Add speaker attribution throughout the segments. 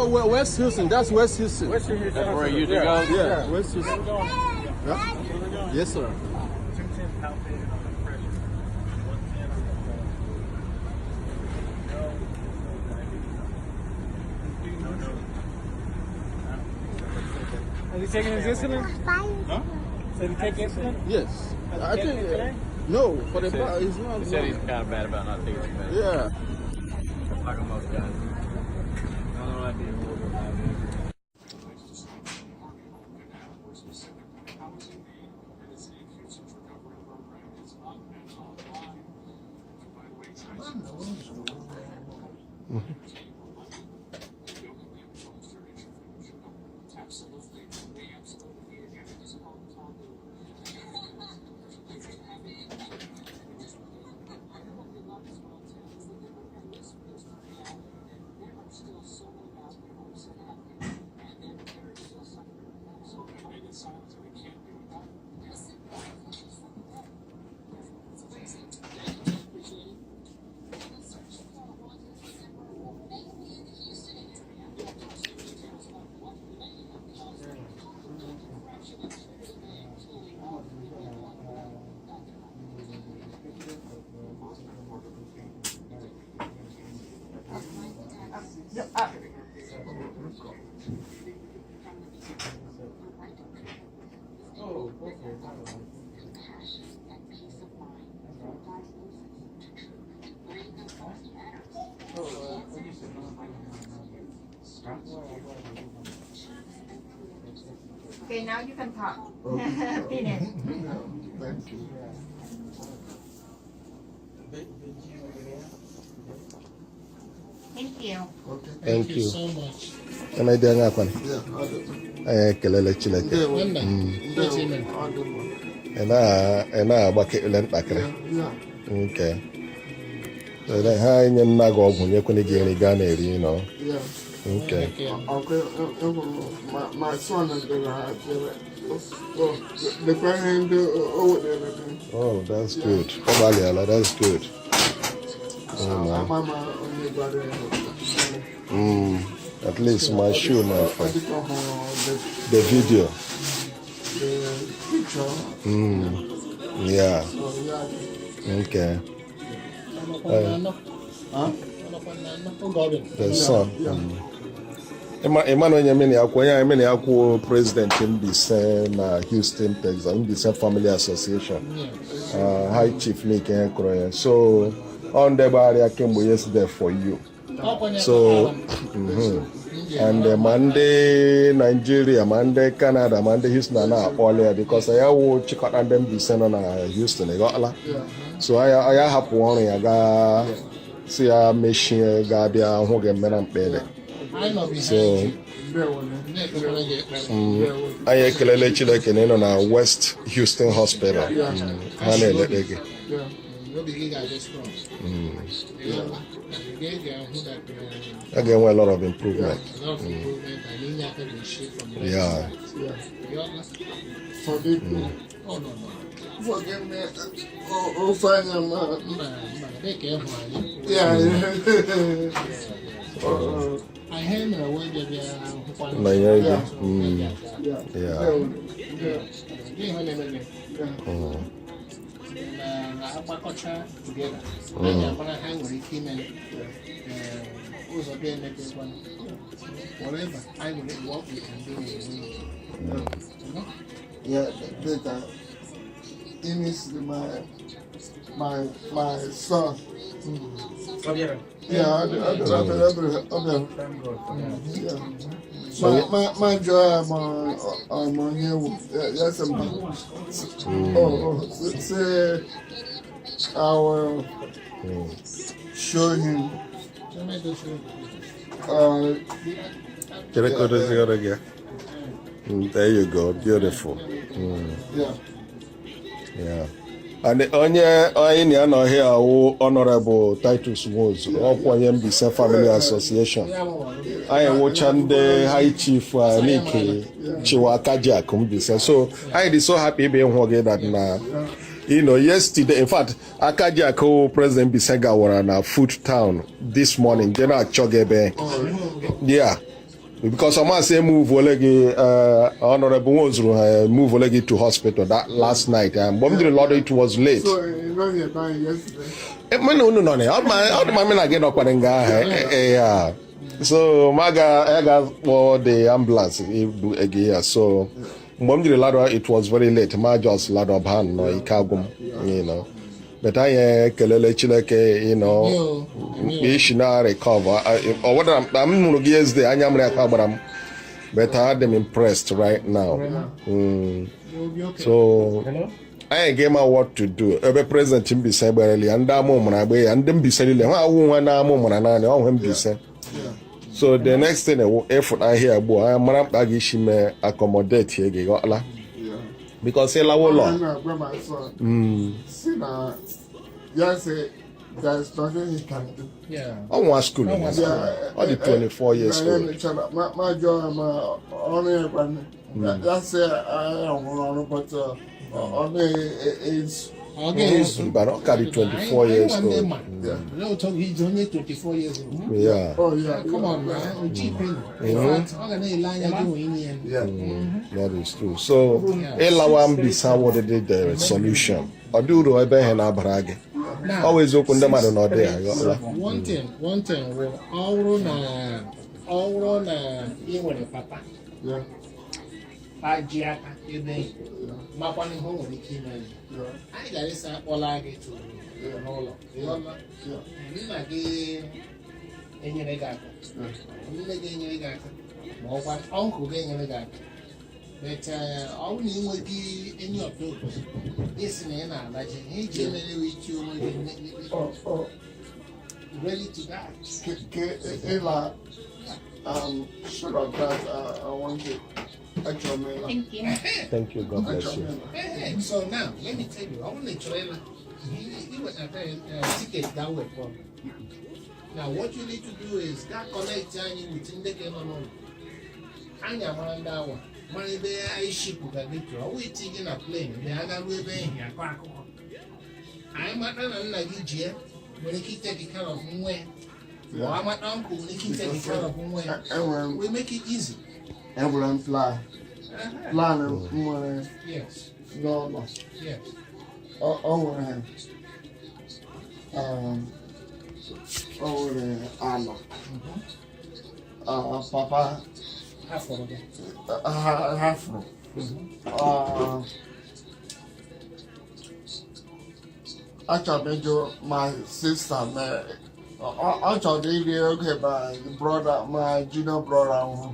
Speaker 1: Oh, West Houston. That's West Houston.
Speaker 2: West Houston.
Speaker 3: That's where he usually goes?
Speaker 1: Yeah, West Houston. Yeah. Yes, sir.
Speaker 2: 210 palpated on the pressure. 110 on the pulse. No, no.
Speaker 4: Has he taken his insulin?
Speaker 2: Huh?
Speaker 4: Did he take insulin?
Speaker 1: Yes. I
Speaker 4: taken
Speaker 1: think
Speaker 4: it today?
Speaker 1: No, for the it's not.
Speaker 3: He said he's kind of bad about not taking his medicine.
Speaker 1: Yeah.
Speaker 3: Like most guys. I don't know, I'd be a little bit bad.
Speaker 5: Okay, now you can talk. Finish.
Speaker 6: Thank you.
Speaker 5: Thank you.
Speaker 6: Okay.
Speaker 7: Thank you.
Speaker 8: So much.
Speaker 7: Eme dị anya akwana.
Speaker 6: Yeah, ọ dị.
Speaker 7: Anyị ekelele Chineke.
Speaker 6: Ndewo.
Speaker 8: Nwanna,
Speaker 6: Ndewo.
Speaker 8: otu ime.
Speaker 6: Ọ dị mma.
Speaker 7: Ị na-agbakele ntakịrị.
Speaker 6: Yeah.
Speaker 7: Nke. Ele ha enye nna gị ọgwụ, nyekwene gị nri gaa na-eri nọ.
Speaker 6: Yeah.
Speaker 7: Nke.
Speaker 6: Okay, my son dere oh, lekwa ihe ndị o wetara gị.
Speaker 7: Oh, that's good. Ọ gbalịala, that's good. Oh, man.
Speaker 6: Ama m onye gwara ya.
Speaker 7: At least my shoe, my
Speaker 6: Ọ
Speaker 7: friend.
Speaker 6: dịka ọ hụrụ
Speaker 7: The video.
Speaker 6: the picture. So, yeah.
Speaker 7: Okay.
Speaker 8: Ọnọkwa na anọ.
Speaker 6: Huh?
Speaker 8: Ọnọkwa na anọ. Oge ọ bịara.
Speaker 7: The son. Ịma na onye mene ya kwuo, onye mene ya kwuo, president Mbaise na Houston, Texas, Mbaise Family Association. High Chief Nick kụrụ ya. So, ọ ndị gbagharịa kemgbe yesterday for you.
Speaker 8: Ọkwa ya.
Speaker 7: So, and ma ndị Nigeria, ma ndị Canada, ma ndị Houston na-akpọli ya because ya wụ chịkọta ndị Mbaise nọ na Houston, ị ghọtala? So ya hapụ ọrụ ya gaa si ya mechie gaa bịa hụ gị mmere mkpede.
Speaker 8: Anyị nọ behind
Speaker 7: So,
Speaker 8: you.
Speaker 6: Ndewo.
Speaker 8: Na-ekpekwara gị ekpere.
Speaker 7: Anyị ekelele Chineke na ị nọ na West Houston Hospital. Ha na-elete gị.
Speaker 6: Yeah.
Speaker 8: Obi gị ga-adị strong. Ịghọta? Ị ga-ahụ that
Speaker 7: A ga-enwe a lot of improvement.
Speaker 8: a lot of improvement and inye aka ga-esi from left to right. Ịghọta?
Speaker 6: Forgive me.
Speaker 8: Oh, no.
Speaker 6: Forgive me. Oh, fine.
Speaker 8: Mba, mba, dịka ịhụ anyị. Anyị mere wee bịa bịa hụkwa.
Speaker 7: Nọnyere gị.
Speaker 6: Yeah. Ndewo. Ndewo.
Speaker 8: Gị ihe na-eme gị. Na agbakọcha together, anyị amara ha nwere ike ime ụzọ ga-emepekwa whatever anyị nwere, what we can do, we will. You know?
Speaker 6: Yeah, dịka initially my son. Yeah, ọ bịara.
Speaker 2: Thank God.
Speaker 6: Yeah. Ma jụọ ya ma ọ ma onye ewu ya sị mba. Oh, say I will show him.
Speaker 7: Chere ka o dozighara gị ya. There you go. Beautiful.
Speaker 6: Yeah.
Speaker 7: Yeah. And onye onye na ya nọ here awụ Honorable Titus Nwozu, ọkwa onye Mbaise Family Association. Anyị nwụcha ndị High Chief Nick Chiwa Akajiakụ Mbaise. So anyị dị so happy ịbịa ịhụ gị that na yesterday, in fact, Akajiakụ President Mbaise gawara na Food Town this morning je na-achọ gị ebe. Yeah. Because ọmasị move ole gị, Honorable Nwozuru ha move ole gị to hospital that last night. Mgbe m jiri lọdụ, it was late.
Speaker 6: So ị nọghị ebe anyị yesterday.
Speaker 7: Mụ na unu nọ na ya. Ọ dị ma mụ na gị nọkwara nga ahụ. Ya so ma ga ga kpọọ the ambulance ibu gị ya. So mgbe m jiri ladụ, it was very late. Ma just ladụ ba nọ ike agwụ m, but anyị ekelele Chineke isi na recover. Ọ wetara na m hụrụ gị yesterday, anya mmiri akwa gbara m, but I am impressed right now. So anyị ga-ema what to do ebe President Mbaise gberele ya, ndị ama ụmụrụ agba ya, ndị Mbaise niile ha awụ nwa na ama ụmụrụ naanị ọhụ Mbaise. So the next thing wụ ịfụ ahịa ugbu a, mara mkpa gị isi mee accommodate gị, ghọtala? Because ịlawa ụlọ.
Speaker 6: Ọ na-agwa my son si na ya sị there is nothing he can do.
Speaker 7: Ọ nwa school, ọ dị 24 years old.
Speaker 6: Ma jụọ ya ma ọrụ ya kwanụ, ya sị ya nwụrụ ọrụ, but ọ na-ezu.
Speaker 8: Ọ ga-ezu.
Speaker 7: Mba, ọ ka dị 24 years old.
Speaker 8: Olee otu ọ ga-iji onye 24 years old?
Speaker 7: Yeah.
Speaker 6: Oh yeah.
Speaker 8: Come on, man. O ji penny. In fact, ọ ga na-ele anya gị nwee inye ya.
Speaker 7: That is true. So ịlawa Mbaise awụdịdị the solution. Ọ dị uru ebe ihe na-abara gị. Ọ bụ eziokwu, ndị mmadụ na ọ dị ya, ghọtala?
Speaker 8: One thing wụ, ọ bụrụ na ị nwere papa ji aka ebe makwana ihe o nwere ike ime gị, anyị gara ịsa akpọla gị tụrụ n'ụlọ. Ịghọla? Nna gị enyere gị aka, nne gị enyere gị aka, ma ọkwa uncle gị enyere gị aka. But ọ bụrụ na ị nweghị any of those, isi na ị na-alaji ihe iji emere ichi onwe gị ready to die.
Speaker 6: Ịla, short of that, I want to achọrọ m ịla.
Speaker 5: Thank you.
Speaker 7: Thank you. God bless
Speaker 6: Achọrọ m
Speaker 7: you.
Speaker 6: ịla.
Speaker 8: Eh, so now let me tell you, ọ bụrụ na ị chọrọ ịla, ị wetara ticket that way from. Now what you need to do is gaa connect anyị with ndị ka nọ n'ụlọ. Anyị amara ndị awa mara ebe anyị ship ga gị tụrụ. Ọ wụ iti gị na plane mgbe a garuo ebe ehi akọ akụkọ. Anyị mata na nna gị ji ya nwere ike take care of nwa ya. Ma ọ amata uncle nwere ike take care of nwa ya.
Speaker 6: Enwere m
Speaker 8: We make it easy.
Speaker 6: enwere m plan m nwere n'ụlọ. Ọ nwere o nwere ala. Papa
Speaker 8: Ha fọrọ gị.
Speaker 6: Ha hafụrụ. Achọrọ m ịjụ my sister ma ọ chọrọ iri oge my brother, my junior brother nwụrụ,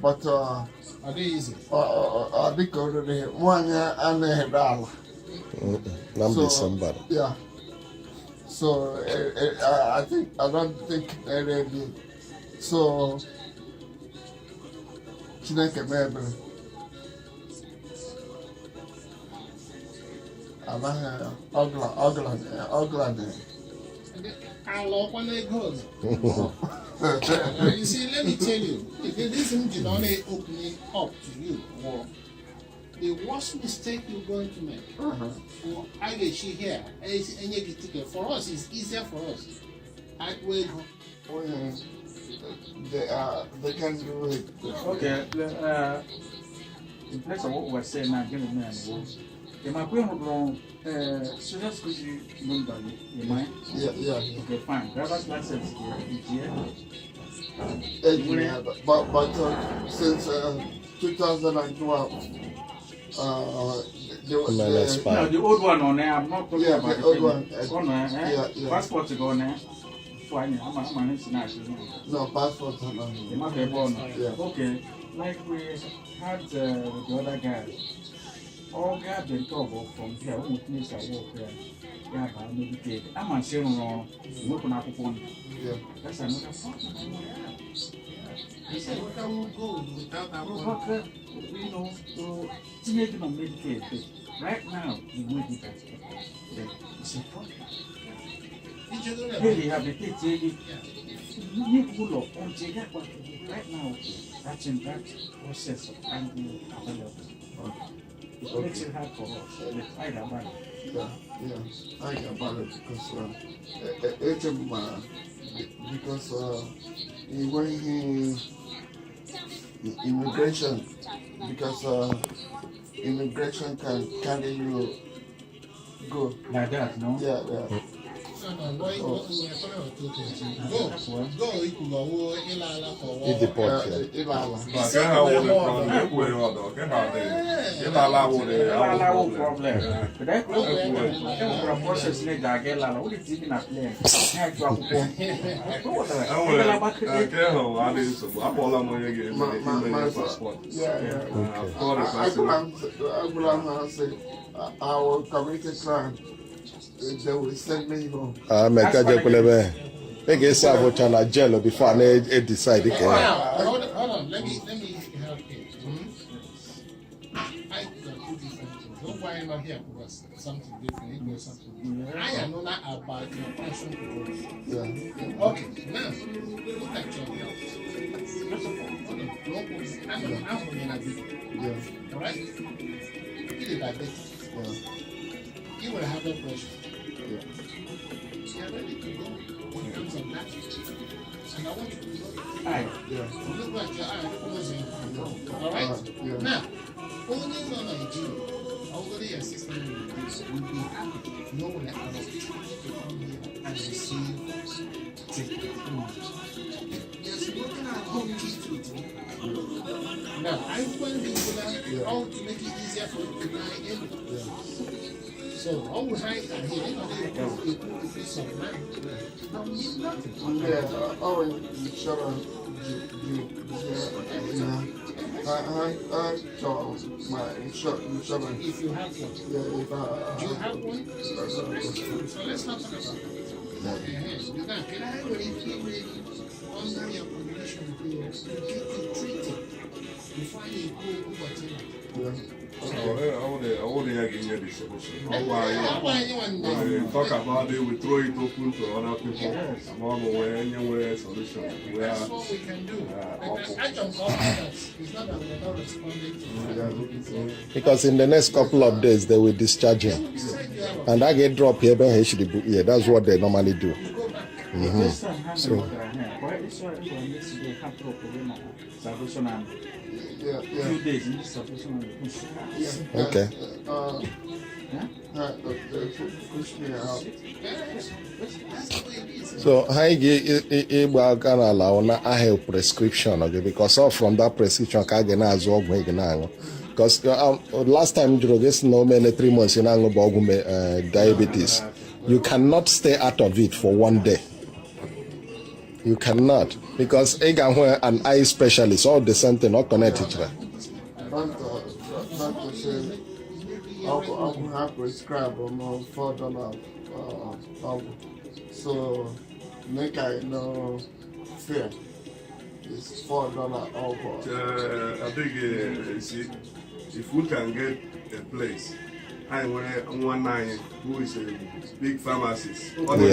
Speaker 6: but
Speaker 8: Ọ dịghị easy.
Speaker 6: ọ dịka oriri nwaanyị anaghị ere ala.
Speaker 7: Na Mbaise mba.
Speaker 6: Yeah. So I don't think they're ready. So Chineke mee ebere. Anaghị ọgla ọgla ọgla dị.
Speaker 8: Ala ọkwa na ego ole? You see, let me tell you, the reason did not open it up to you, or the worst mistake you're going to make, for I get she here, is any ticket. For us, it's easier for us. I will go.
Speaker 6: Onye they can do it.
Speaker 2: Okay, in place of what we're saying now, give me and was. Am I going wrong? Social security number, you mind?
Speaker 6: Yeah.
Speaker 2: Okay, fine. Driver's license here, here.
Speaker 6: Yeah, but since 2012, they,
Speaker 7: No, that's fine.
Speaker 2: No, the old one on there. I'm not talking
Speaker 6: Yeah,
Speaker 2: about
Speaker 6: the old one.
Speaker 2: On there, eh?
Speaker 6: Yeah.
Speaker 2: Passport to go on there. Fine, I'm an
Speaker 6: No passport. No.
Speaker 2: The market born.
Speaker 6: Yeah.
Speaker 2: Okay, like we had with the other guy. All guy been talk from here. We finish our work here. Yeah, but maybe I'm on saying wrong. We can have one. That's another problem. Yeah.
Speaker 8: He said, we can go without that one.
Speaker 2: But, so teenage on Medicaid, but right now, we will do that. It's a problem. Hey, rehabilitate it. Nye ụlọ oche ya kwa. Right now, that's in that process of finding available. It makes it hard for us. But I about it.
Speaker 6: Yeah, I got about it because it's because enweghị Immigration, because immigration can carry you go.
Speaker 2: Like that, no?
Speaker 6: Yeah.
Speaker 8: No, what we are talking about two things. Go, go, ikwuru ọwụ ịla ala ka ọwụ.
Speaker 7: Ịdeport ya.
Speaker 6: Ịla ala.
Speaker 9: Nke ha wụ the problem, ekwughị ọdọ, nke ha dị. Ịla ala wụ the
Speaker 2: Ịla ala wụ
Speaker 9: problem.
Speaker 2: problem. But e nwekwara process na-eji aga ịla ala, ụlọ iti na plane, na-achụ akwụkwọ.
Speaker 9: E nwere nke ahụ adịghị nsogbu. Akpọọla m onye ga-eme ime passport.
Speaker 6: Yeah.
Speaker 9: I've called the person.
Speaker 6: Agwụla m ha sị, I will commit a crime. They will send me home.
Speaker 7: Ah, meka jekwala ebe ị ga-esi abụcha na jail before a na-edecide ka ya.
Speaker 8: Now, hold on. Let me help here. I got two different things. Don't worry, not here was something different. It was something different. I am not about your passion to work.
Speaker 6: Yeah.
Speaker 8: Okay, now look at your health. First of all, hold on. Don't worry. I'm gonna be.
Speaker 6: Yeah.
Speaker 8: All right. You did diabetes.
Speaker 6: Yeah.
Speaker 8: You will have blood pressure.
Speaker 6: Yeah.
Speaker 8: You are ready to go in terms of that. And I want you to know.
Speaker 2: Aye.
Speaker 6: Yeah.
Speaker 8: Look at your eye, closing. All right?
Speaker 6: Yeah.
Speaker 8: Now, only in Nigeria, already your sister will be happy knowing an opportunity to come here and receive treatment. There's nothing at home treatment. Now, I want people how to make it easier for you to buy in. So, all we hide are here, you know, they put the peace of mind. Don't need nothing.
Speaker 6: Yeah, our insurance, yeah. I saw my insurance.
Speaker 8: If you have one.
Speaker 6: Yeah, if I,
Speaker 8: Do you have one? So let's not talk about that. You can I really under your condition to get you treated before you go whatever.
Speaker 6: Yeah.
Speaker 9: I would ga-enye the solution. Ọ gwa anyị, we talk about it, we throw it open to other people. Ma ọ bụ wee nye nwere solution. We
Speaker 8: That's
Speaker 9: are
Speaker 8: what we can do.
Speaker 9: Awful.
Speaker 8: I can call others. It's not that we're not responding to it.
Speaker 7: Because in the next couple of days they will discharge him. And I get drop here ebe ha eshiri bu here. That's what they normally do.
Speaker 8: You go back.
Speaker 2: This time, ha
Speaker 7: So-
Speaker 2: mere ha, kwa ịsọ ịgwa m yesterday, ha drop away na Salvation Army.
Speaker 6: Yeah.
Speaker 2: Few days ndị Salvation Army push ha.
Speaker 6: Yeah.
Speaker 7: Okay.
Speaker 6: Push me out.
Speaker 8: Yes. That's the way it is.
Speaker 7: So ha ga ịgba aka n'ala hụ na ahịa prescription gị, because all from that prescription ka a ga na-azụ ọgwụ ị ga na-aṅụ. Because last time m jụrụ gị, sị na o mene 3 months ị na-aṅụ bụ ọgwụ diabetes. You cannot stay out of it for one day. You cannot, because ị ga-ahụ an eye specialist, all the same thing, ọ connect chara.
Speaker 6: Doctor said, ọgwụ ha prescribe m $4 ọgwụ. So make I no fear. It's $4 ọgwụ.
Speaker 9: I think, you see, if we can get a place, anyị nwere nwanne anyị who is a big pharmacist. Ọ dị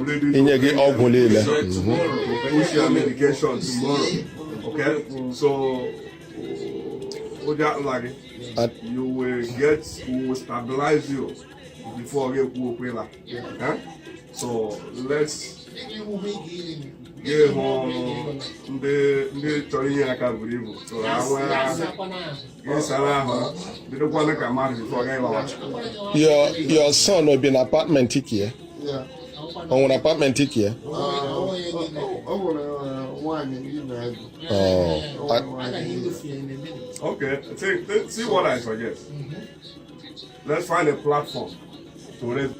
Speaker 9: ready to
Speaker 7: Inye gị ọgwụ niile.
Speaker 9: Tomorrow, push your medication tomorrow. Okay? So, ụjọ atụla gị. You will get, we will stabilize you before gị ekwu okwu ịla. Eh? So, let's gị hụ ndị chọrọ inye aka buru ibu. So, ha nwee gị sara ahụ, bidokwanụ ka mmadụ before gị lawa.
Speaker 7: Your son will be in apartment here.
Speaker 6: Yeah.
Speaker 7: O nwere apartment here?
Speaker 6: O nwere nwaanyị ime ego.
Speaker 7: Oh,
Speaker 6: O nwere nwaanyị ime.
Speaker 9: Okay, see what I suggest. Let's find a platform to raise